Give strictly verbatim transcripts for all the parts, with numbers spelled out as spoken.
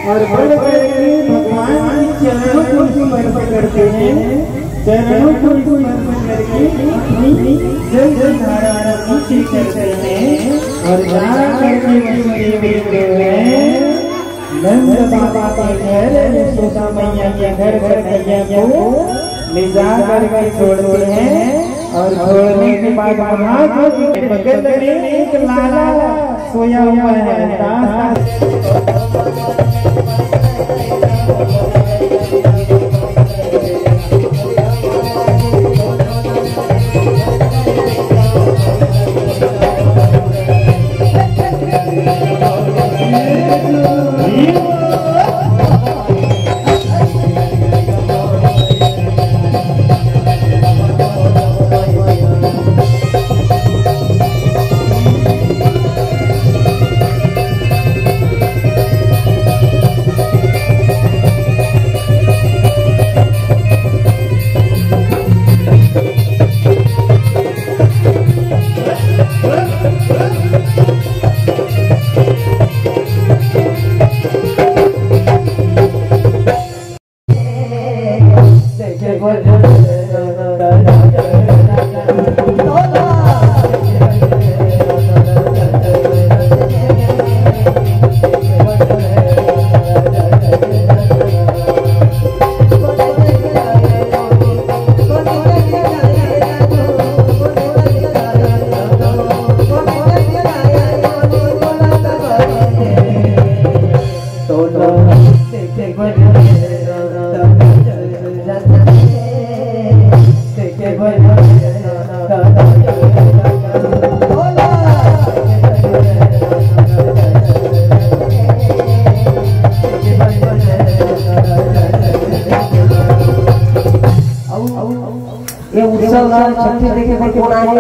और बढ़ करके भगवान के चरणों को स्पर्श करते हैं। चरणों को स्पर्श करके अपनी जल धारा को नीचे करते हैं और जा करके उसके बेटे हैं नंद बाबा के घर, यशोदा मैया के घर कन्हैया को ले जा करके छोड़ते हैं। और छोड़ने के बाद वहाँ जो बगल में एक लाला सोया हुआ है। ये उत्सव ला छट्ठी देखे बर कोन आए हे?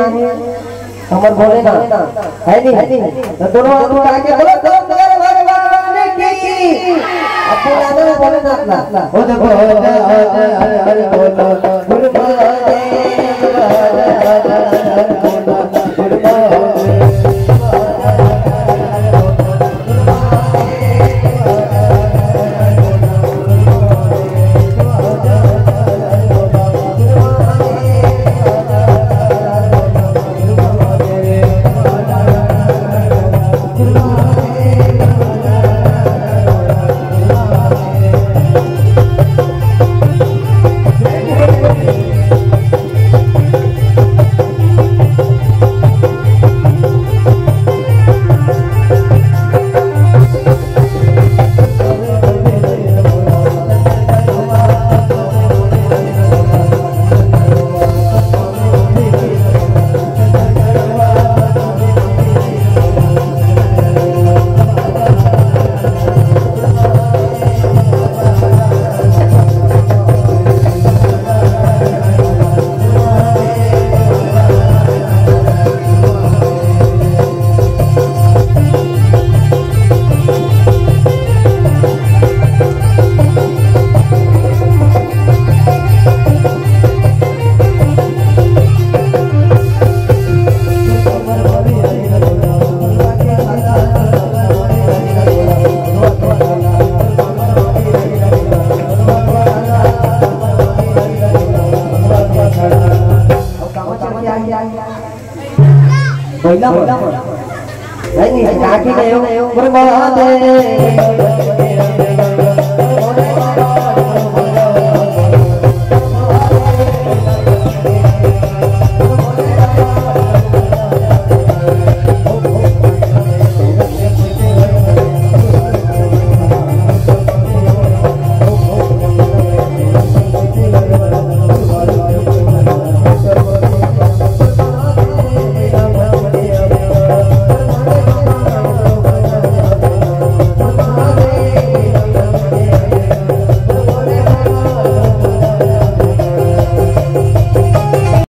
हमर भोलेनाथ, है नहीं? तो दोनों हाथ उठा के बोलो, "दो मेरे भगवान की।" अब बोला ना भोलेनाथ ला। ओ देखो, ओ जय, ओ जय, हरे हरे बोलो, गुरु महादेव, हरे हरे हरे बोलो, गुरु महादेव। पहिला, पहिला, पहिला। नहीं, नहीं, काकी नहीं हो। गुरु महादेव।